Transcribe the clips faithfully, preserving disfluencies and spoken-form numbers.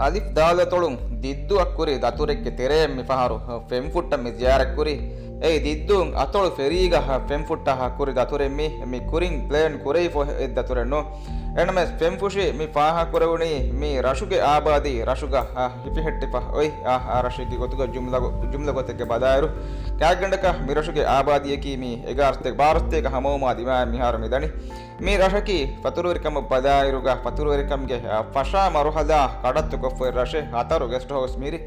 އަލިފް ދާލަތޮޅުން ދިއްދޫއަށް ކުރި ދަތުރެއްގެ ތެރެއިން މި ފަހަރު ފެންފުއްޓަށް މި ޒިޔާރަތްކުރީ. އެއީ ދިއްދޫން އަތޮޅު ފެރީގަ ފެންފުއްޓަށް ކުރި ދަތުރެއް މި، މި ކުރިން ޕްލޭން ކުރެވިފަ އޮތް ދަތުރެއް ނޫން. އެނަމެސް ފެންފުށި މި ފާހަގަކުރެވުނީ މި ރަށުގެ އާބާދީ ރަށުގަ ހިފިހެއްޓިފަ އޮތް ރަށެއްގެ ގޮތުގަ. ޖުމްލަ، ޖުމްލަ ގޮތެއްގެ ބަލާއިރު، ގާތްގަނޑަކަށް މި ރަށުގެ އާބާދީއަކީ މި އެގާރަ ސަތޭކަ ބާރަ ސަތޭކަ ހަމަވުމާ ދިމާއަށް މިހާރު މި ދަނީ. މި ރަށަކީ ފަތުރުވެރިކަމަށް ބަލާއިރުގަ ފަތުރުވެރިކަމުގެ، އަ، ފަށާ މަރުހަލާ ކަޑައްތުކޮށްފަ އޮތް ރަށެއް. ހަތަރު ގެސްޓް ހައުސް މިރި.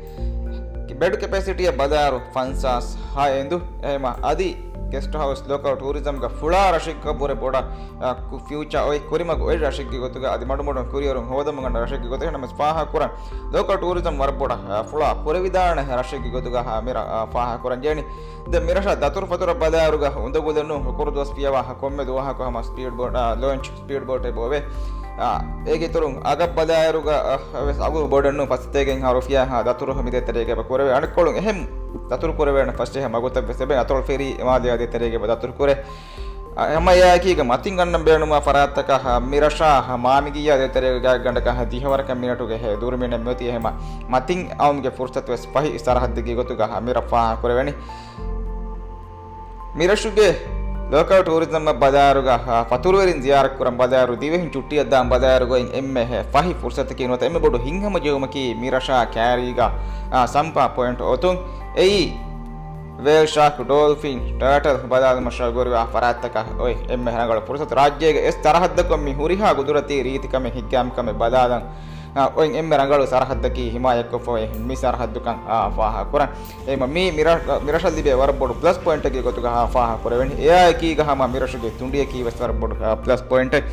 ބެޑް ކެޕޭސިޓީއަށް ބަލާއިރު ފަންސާސް ހަ އެނދު. އެހެމަ އަދި ގެސްޓް ހައުސް ލޯކަލް ޓޫރިޒަމްގަ ފުޅާ ރަށެއްގަ ބުރެ ބޮޑަށް، އަ، ކު-، ފިއުޗާ އޮތް ކުރިމަގު އޮތް ރަށެއްގެ ގޮތުގަ އަދި މަޑުމަޑުން ކުރިއެރުން ހޯދަމުން އަންނަ ރަށެއްގެ ގޮތުގަ ނަމަސް ފާހަގަކުރަން ލޯކަލް ޓޫރިޒަމް ވަރަށް ބޮޑަށް، އަ، ފުޅާ ކުރެވިދާނެ ރަށެއްގެ ގޮތުގަ ހަ މިރަށް، އަ، ފާހަގަކުރަން ޖެހެނީ. ދެން މިރަށަށް ދަތުރުފަތުރަށް ބަލާއިރުގަ އުނދަގުލެއް ނޫން. ކުރު ދުވަސް ފިޔަވާ ކޮންމެ ދުވަހަކު ހަމަ ސްޕީޑް ބޯޓް، އާ، ލޯންޗް ސްޕީޑް ބޯޓެއް ބޯވޭ. އާ، އޭގެ އިތުރުން އަގަށް ބަލާއިރުގަ، އާ، ވެސް އަގު ބޮޑެއް ނޫން. ފަސް ސަތޭކައިން ހާ ރުފިޔާ ހާ ދަތުރު މި ދޭތެރޭގަ ކުރެވޭ. އަނެއްކޮޅުން އެހެން ދަތުރު ކުރެވޭނެ ފަސޭހަ މަގުތައް ވެސް އެބަ އަތޮޅު ފެރީ އެމާލެ ދޭތެރޭގަ ދަތުރު ކުރޭ. އަ، ހަމަ އެއާއެކީގަ މަތިން ގަންނަން ބޭނުމާ ފަރާތްތަކަށް މިރަށާ މާމިގިޔާ ދޭތެރޭގަ ގާތްގަނޑަކަށް ދިހަވަރަކަށް މިނެޓުގެ ދުރުމިނެއް މިއޮތީ. އެހެމަ މަތިން އައުމުގެ ފުރުސަތު ވެސް ފަހި ސަރަހައްދެއްގެ ގޮތުގަ މިރަށް ފާހަގަކުރެވެނީ. މިރަށުގެ ލޯކަލް ޓޫރިޒަމްއަށް ބަލާއިރުގަ، އާ، ފަތުރުވެރިން ޒިޔާރަތްކުރަން ބަލާއިރު، ދިވެހިން ޗުއްޓީއަށް ދާން ބަލާއިރު ގޮތް އެންމެ ފަހި ފުރުސަތަކީ ނުވަތަ އެންމެ ބޮޑު ހިތްހަމަޖެހުމަކީ މިރަށާ ކައިރީގަ، އާ، ސަމްޕާ ޕޮއިންޓް އޮތުން. އެއީ ވޭލް، ޝާކް، ޑޯލްފިން، ޓާޓަލް ބަލާލުމަށާ ގުރުވާ ފަރާތްތަކަށް އޮތް އެންމެ ރަނގަޅު ފުރުސަތު. ރާއްޖޭގެ އެ ސަރަހައްދަކުން މި ހުރިހާ ގުދުރަތީ ރީތިކަމެއް ހިތްގައިމުކަމެއް ބަލާލަން، އާ، އޮތް އެންމެ ރަނގަޅު ސަރަހައްދަކީ ހިމާޔަތްކޮށްފަ އޮތް މި ސަރަހައްދުކަން، އާ، ފާހަގަކުރަން. އެހެމަ މި މިރަ-، މިރަށަށް ލިބޭ ވަރަށް ބޮޑު ޕްލަސް ޕޮއިންޓެއްގެ ގޮތުގަ ފާހަގަކުރެވެނީ. އެއާއެކީގަ ހަމަ މިރަށުގެ ތުނޑިއަކީ ވެސް ވަރަށް ބޮޑު، އާ، ޕްލަސް ޕޮއިންޓެއް.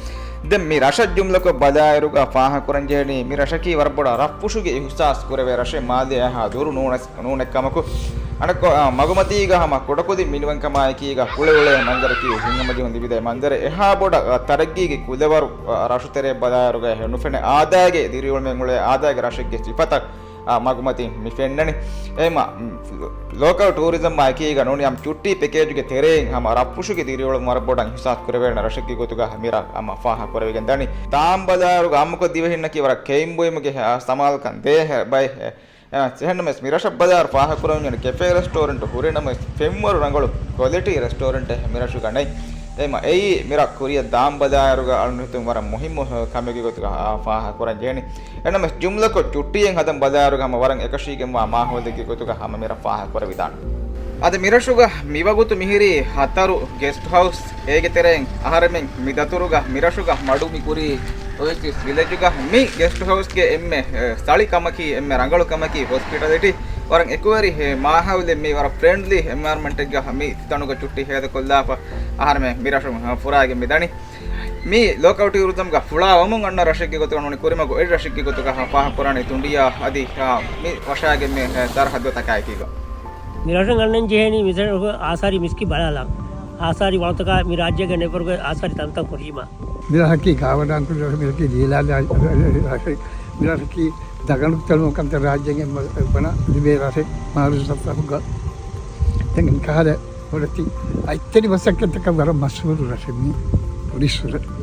ދެން މި ރަށަށް ޖުމްލަކޮށް ބަލާއިރުގަ ފާހަގަކުރަން ޖެހެނީ މި ރަށަކީ ވަރަށް ބޮޑަށް ރަށްފުށުގެ އިހުސާސް ކުރެވޭ ރަށެއް. މާލެ އެހާ ދުރު ނޫނަސް، ނޫނެއްކަމަކު، އަނެއްކޮ-، އާ، މަގުމަތީގަ ހަމަ ކުޑަކުދިން މިނިވަންކަމާއެކީގަ ކުޅެއުޅޭ މަންޒަރަކީ ހިތްހަމަޖެހުން ލިބިދޭ މަންޒަރެއް. އެހާ ބޮޑަށް، އާ، ތަރައްގީގެ ކުލަވަރު، އާ، ރަށުތެރެއަށް ބަލާއިރުގަ ނުފެނޭ. އާދައިގެ ދިރިއުޅުމެއް އުޅޭ އާދައިގެ ރަށެއްގެ ސިފަތައް، އާ، މަގުމަތިން މި ފެންނަނީ. އެހެމަ، މް، ލޯކަލް ޓޫރިޒަމްއާ އެކީގަ ނޫނީ އަމް ޗުއްޓީ ޕެކޭޖުގެ ތެރެއިން ހަމަ ރަށްފުށުގެ ދިރިއުޅުން ވަރަށް ބޮޑަށް އިހުސާސް ކުރެވޭނެ ރަށެއްގެ ގޮތުގަ މިރަށް ހަމަ ފާހަގަކުރެވިގެން ދަނީ. ދާން ބަލާއިރުގަ އާއްމުކޮށް ދިވެހިންނަކީ ވަރަށް ކެއިން ބުއިމުގެ، އާ، ސަމާލުކަން ދޭ ބައެއް. އެހެންނަމަވެސް މިރަށަށް ބަލާއިރު ފާހަގަކުރަންޖެހޭނެ ކެފޭ ރެސްޓޯރެންޓު ހުރިނަމަވެސް ފެންވަރު ރަނގަޅު ކޮލިޓީ ރެސްޓޯރެންޓެއް މިރަށުގަ ނެތް. އެހެމަ އެއީ މިރަށް ކުރިއަށް ދާން ބަލާއިރުގަ އަޅުން ހިތުން ވަރަށް މުހިއްމު ކަމެއްގެ ގޮތުގަ ފާހަގަކުރަން ޖެހެނީ. އެނަމެސް ޖުމްލަކޮށް ޗުއްޓީއެއް ހަދަން ބަލާއިރުގަ ހަމަ ވަރަށް އެކަށީގެންވާ މާހައުލެއްގެ ގޮތުގަ ހަމަ މިރަށް ފާހަގަކުރެވިދާނެ. އަދި މިރަށުގަ މިވަގުތު މިހިރީ ހަތަރު ގެސްޓް ހައުސް. އޭގެ ތެރެއިން އަހަރެމެން މި ދަތުރުގަ މިރަށުގަ މަޑު މި ކުރީ އޮއިސިސް ވިލެޖުގަ. މި ގެސްޓް ހައުސްގެ އެންމެ، އެ، ސަޅި ކަމަކީ، އެންމެ ރަނގަޅު ކަމަކީ ހޮސްޕިޓަލިޓީ. ވަރަށް އެކުވެރި، އެ، މާހައުލެއް، މި ވަރަށް ފްރެންޑްލީ އެންވަޔަރަންމަންޓެއްގަ މި ތަނުގަ ޗުއްޓީ ހޭދަކޮށްލާފަ އަހަރެމެން މިރަށުން ފުރާގެން މި ދަނީ. މި ލޯކަލް ޓޫރިޒަމްގަ ފުޅާވަމުން އަންނަ ރަށެއްގެ ގޮތުގަ ނޫނީ ކުރިމަގު އޮތް ރަށެއްގެ ގޮތުގަ ފާހަގަކުރާނީ ތުނޑިއާ އަދި، އާ، މި ވަށާގެން މި، އެ، ސަރަހައްދުތަކާއެކީގަ. މި ރަށަށް އަންނަން ޖެހޭނީ މި ރަށުގެ އާސާރީ މިސްކިތް ބަލާލަން. އާސާރީ ވަޅުތަކާ މި ރާއްޖޭގެ ނެޓްވަރކްގެ އާސާރީ ތަންތަން ކުރީމަ. މި ރަށަކީ ގާވަޑާންކުރި ރަށެއް، މި ރަށަކީ ލީލާ ރަށެއް، މި ރަށަކީ ދަގަނޑު ތެޅުމަކަންތައް ރާއްޖޭގެ ވަނަ ލިބޭ ރަށެއް. މާރު ސަފަރުގަ ދެން ކަހަލަ ވަރަށް ތި އަތްތެރި ބަސްއަކަށް ތަކަށް ވަރަށް މަޝްހޫރު ރަށެއް މީ އޮޑިޝާ.